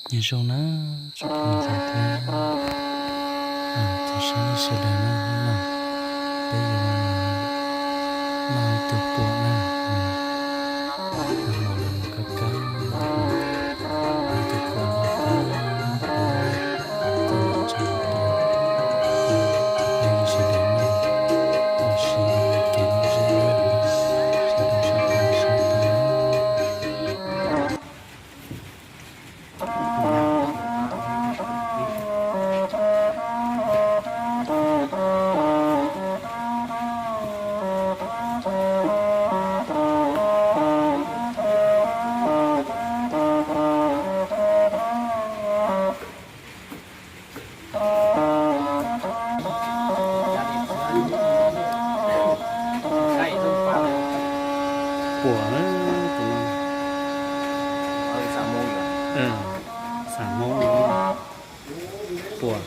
Nyob zoo na, tsoom phooj ywg thiab tsoom saib sawv daws na, hnub no peb yuav noj ib tug puas na, noj mov los kab kab, ib tug puas noj qab, txoj lam tso tias, peb sawv daws noj ua si kev lom zem, sawv daws sab pab saib tau na. Puas na, tus no. Xam Hmoob puas.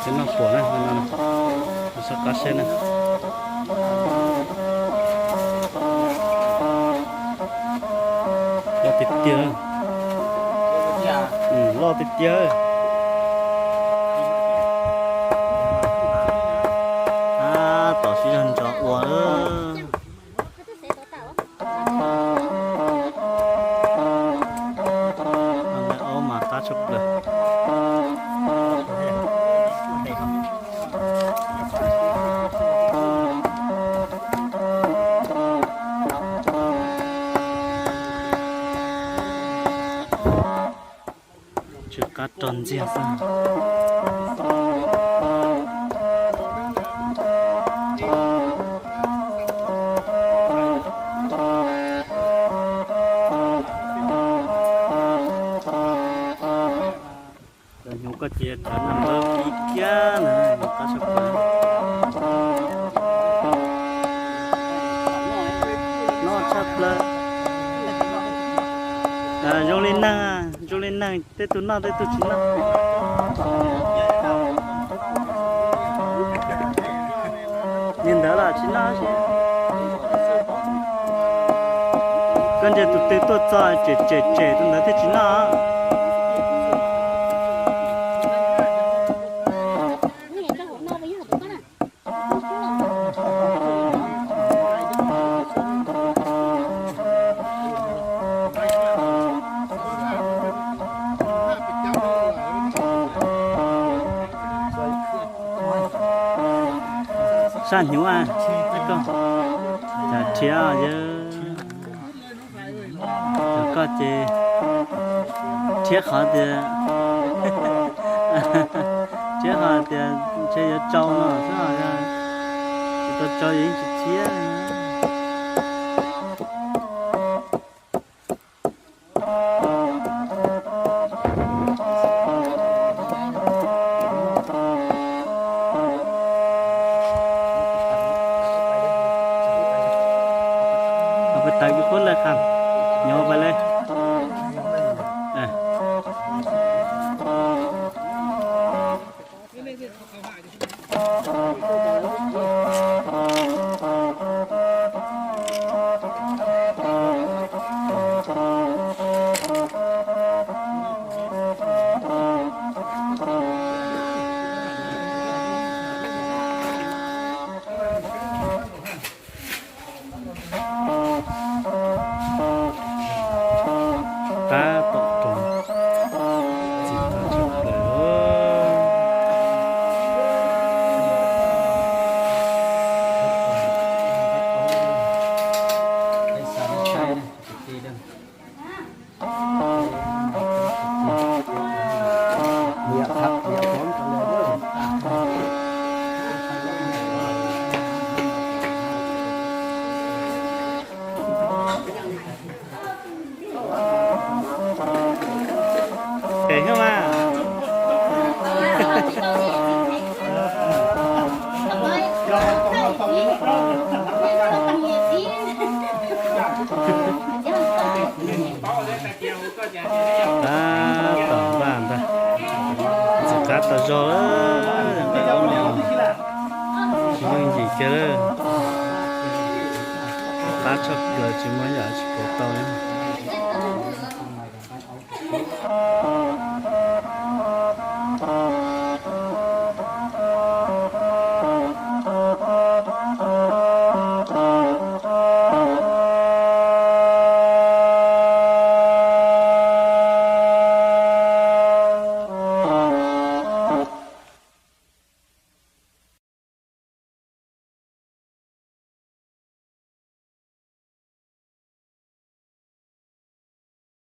Peb noj puas na, no, sab qab saib na. Loj tiag tiag. Loj tiag tiag. Tab tom sib zog ntsos ua lawm. Aub mas qab tshaj plaws. Tsw qab rog ntxiag xwb. Cov hnyuv koj cia rov noj npawb ib kiag na, qab tshaj plaws. Noj tshaj plaws. Zoo li neeg, zoo li neeg, tej tug noj tej tug tsis noj. Niag ntawd los tsis noj. Koj ntsia tus twg tuaj txog tsem tsem tsem tus ntawd thiaj tsis noj. Sab hnyuv, koj cas rhiab yawg. Cov koj ces rhiab qhov tias, rhiab qhov tias ntshe yuav tsau no xwb, yog tsis tau tsau yeej tsis rhiab. Peb tawv kub qub lawm qhov, nyob pais lawm. Tab tom rau txiv qab tshaj plaws. Pem thiab mas. Tab tom npaj ntag, txiv qab tau zog lawm, tsis yooj yim kiag lawm. Qab tshaj plaws tsis muaj yam tsis pauv tau li.